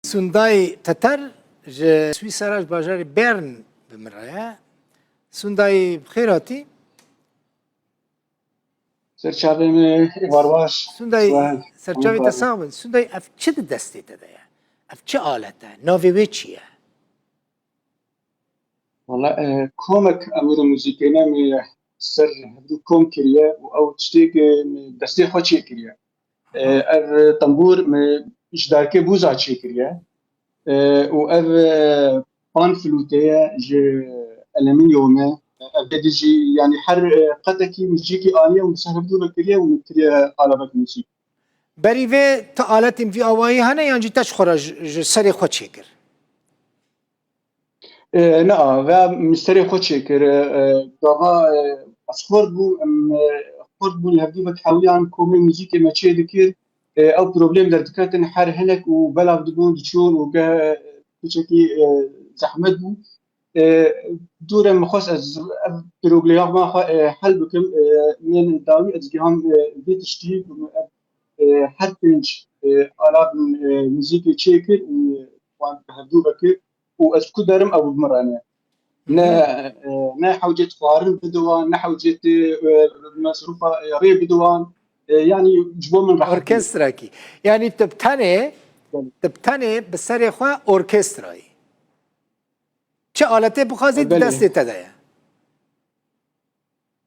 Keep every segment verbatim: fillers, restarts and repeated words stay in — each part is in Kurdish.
Sundayê Teter ji Swîsera, ji bajarê Bern bi min re ye. Sundayê, bi xêr hatî. Serçavê me, êvar baş. Sundayê, serçavê te sax bin. Sundayê, ev çi di destê te de ye? Ev çi alet e? Navê wê çi ye? Wala, e, komek emûrê muzîkê me, me ser hevdû kom kiriye û ew tiştê ku me destê xwe çêkiriye. E, ev tembûr me ji darkê bûza çêkiriye. E, û ev, e, pan flûte ye ji elemînyomê. Ev ê jî, yanî her, e, qetekî muzîkî aniye û ser hevdû ve kiriye û min kiriye alavek muzîk. Berî vê tu aletên vî awayî hene yan jî te ji xwe re ji, ji serê xwe çêkir? E, na, ve min serê xwe çêkir. E, gava, e, ez xort bûm, em, e, xort bûn, li hevdû ve hewiyan komê muzîkê me çê dikir. E, ew problem derdiketin her hinek û belav dibûn, diçûn û ge-, piçekî, e, zehmet bû. E, dûre min xwest ez ev problema xwe, e, hel bikim. E, min dawî ez giham, e, vê tiştî, ku min ev, e, her pênc, e, alat min, e, muzîkê çêkir û wan bi hevdû vekir û ez ku derim ew bi min re ne. Ne, e, ne hewcet xwarin bide wan, ne hewcet, e, mesrûfa, e, rê bide wan. E, yanî ji bo min rehet bû. Orkestrakî. Yanî tu bi tenê, Belê. Tu bi tenê bi serê xwe orkestrayî. Çi aletê bixwazî di Belê. destê te de ye.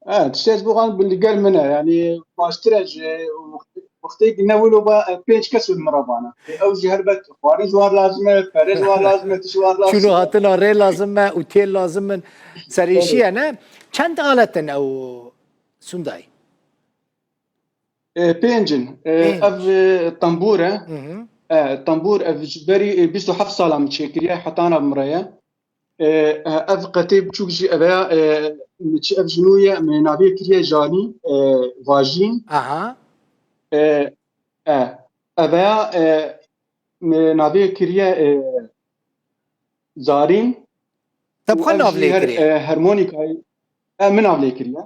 Evet, tiştê ez bixwazim bi li gel min e. Yanî baştir e ji wextê, wextê ku ne wilo ba, e, pênc kes bi min re bana. E, ew jî helbet xwarin ji wan lazim e, pere ji wan lazim e, tişt ji wan lazim e. Çûn û hatina rê lazim e, otêl lazim in. Serîşî ye, ne? Çend alet in ew, Sunday? E, pênc in. E, Pênc. Ev, e, tembûr e. Hı hı. E, tembûr ev ji berî, e, bîst û heft sala min çêkiriye, hetana bi min re ye. E, e, ev qetê biçûk jî ev ya, e, min çi ev ji nû ye, min navê kiriye Janî, e, Vajîn. Aha. E, e, ev ya, e, min navê kiriye, e, Zarîn. Te bi xwe nav lê kirî? E, harmonîkayê, e, min nav lê kiriye.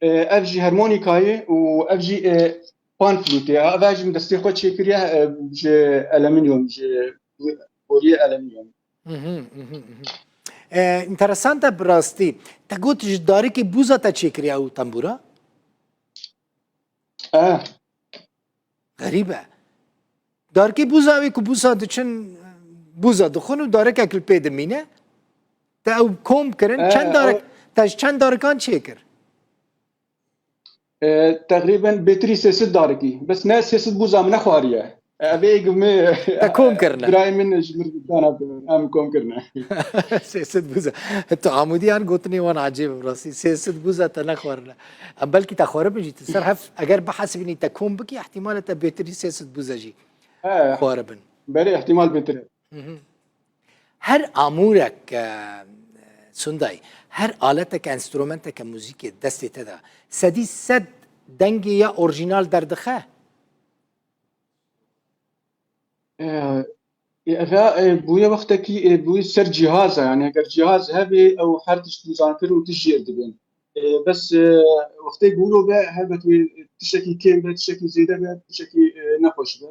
E, ev jî harmonîkayê û ev jî, e, pan flûtê. Ev jî min destê xwe çêkiriye, e, ji elemînyum, ji boriyê elemînyum. E, interesant e bi rastî. Te got ji darikê bûza te çêkiriye ew tembûra? E. Xerîb e. Darkê bûza wê ku bûza diçin, bûza dixwin û darekek li pê dimîne. Te ew kom kirin, E, çend darek, ew te ji çend darikan çêkir? E, teqrîben bêtirî sê sed darikî. Bes ne sê sed bûza min nexwariye. E, ev ê gimê Te kom kirine. Birayê min ji min dana em kom kirine. Sê sed bûza. Tu amûdiyan gotinê wan ecêb, rastî. Sê sed bûza te nexwarine. Em belkî te xwaribin jî, tu ser hev, eger bihesibînî te kom bikî, ihtimal e te bêtirî sê sed bûza jî He. xwaribin. Belê, ihtimal bêtir e. Hı hı. Her amûrek, e, Sunday, her aletek, enstrumenteke muzîkê destê te de, sedî sed dengê ya orjînal derdixe? E, e, ev ya, e, bûye wextekî, e, bûye ser cîhaz e. Yani eger cîhaz hebe, ew her tişt dizankirin û tişt jêr dibin. E, bes, e, wextê ku wilo be, helbet wê tiştekî kêm be, tiştekî zêde be, tiştekî, e, nexweş be.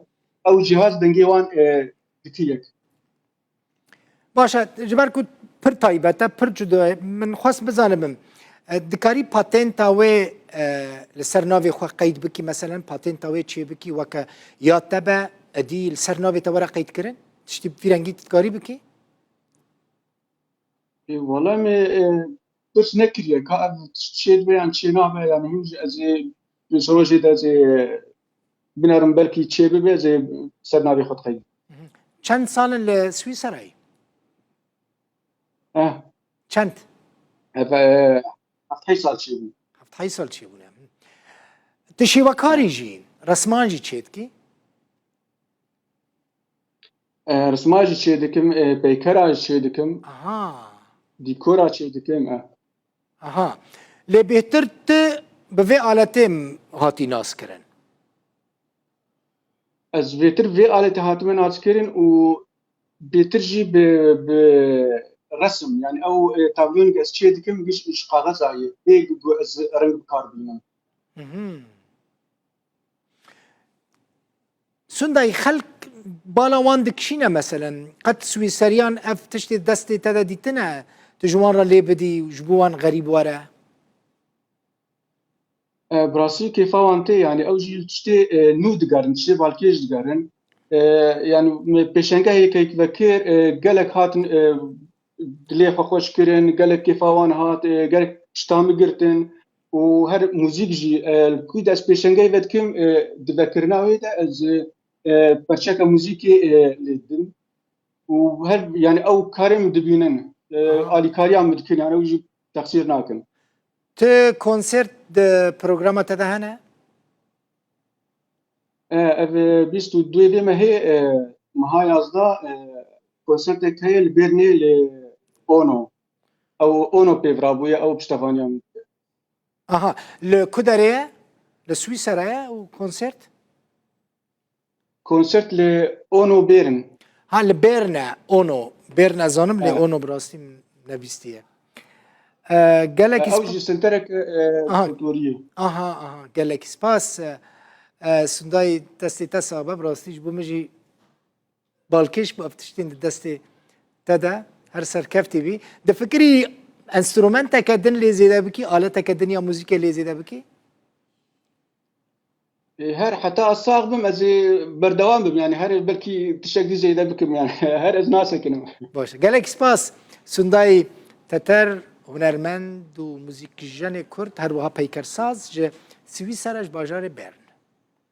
Ew cîhaz dengê wan, e, dike yek. Baş e, ji ber ku pir taybet e, pir cuda ye, min xwest bizanibim, e, dikarî patenta wê, e, li ser navê xwe qeyd bikî, meselen patenta wê çê bikî, weke ya te be, êdî li ser navê te were qeydkirin? Tiştî vî rengî tu dikarî bikî? Ê, wele me, e, pirs nekiriye ka ev tişt çê dibe yan çê nabe, yani hûn jî ez ê, rojê de ez ê binerim, belkî çê bibe, ez ê ser navê xwe dixeyim. Çend sal in li Swîserayê? Eh. Çend? Ev, e, heft heyş sal çêbû. Heft heyş sal çêbûne. Tu şêwekarî jî, resman jî çêdikî? E, risma jî çêdikim, e, peykera jî çêdikim. Aha. Dîkora çêdikim, e. Aha. Lê bêhtir tu bi vê aletê m-, hatî naskirin? Ez bêtir vê aletê hatime naskirin û bêtir jî bi, bi resim, yani ew, e, tabloyên ku ez çêdikim, giş ji kaxeza ye. Bê ku ez reng bi kar bînim. Mhm. Sundayî, xelk bala wan dikişîne meselen. Qet Swîseriyan ev tiştê destê te de dîtine? Tu ji wan re lê bidî û ji bo wan xerîb were? E, bi rastî kêfa wan tê, yani ew jî li tiştê e, nû digerin, tiştê balkêş digerin. E, yani me pêşengehê keyk vekir, e, gelek hatin e, dilê xwe xweş kirin, gelek kêfa wan hat, e, gelek tişta min girtin û her muzîk jî e, li ku de ez pêşengehê vedikim, e, di vekirina wê de ez e, perçeke muzîkê e, lê didim. Û her, yani ew karê min dibînin, e, Aha. Alîkariya min dikin, yani ew jî texsîr nakin. Tu konsert di programa te de hene? E, ev e, bîst û duyê vê mehê, e, meha yazdeh, e, konsertek heye li Bernê li Ono. Ew Ono pêvra bûye, ew piştevaniya min. Aha. Li ku derê ye? Li Swîsera ye û konsert? Konsert li Ono Bern. Ha, li Berne, Ono. Berne zanim, lê Evet. Ono bi rastî min nebîstiye. E, gelek Ew jî senterek e, Aha. Kulturî. Aha, aha, gelek spas. E, e, Sundayî, destê te sax be, bi rastî ji bo min jî balkêş bû ev tiştên di destê te de. Her serkeftî bî. Difikirî enstrumenteke din lê zêde bikî, aleteke din ya muzîkê lê zêde bikî? E, her heta ez sax bim, ez ê berdewam bim, yani her belkî tiştek dî zêde bikim, yani her ez nasekinim. Baş e. Gelek spas. Sundayî Teter, hunermend û muzîkjenê Kurd, her wiha peykersaz ji Swîsera, ji bajarê Bern.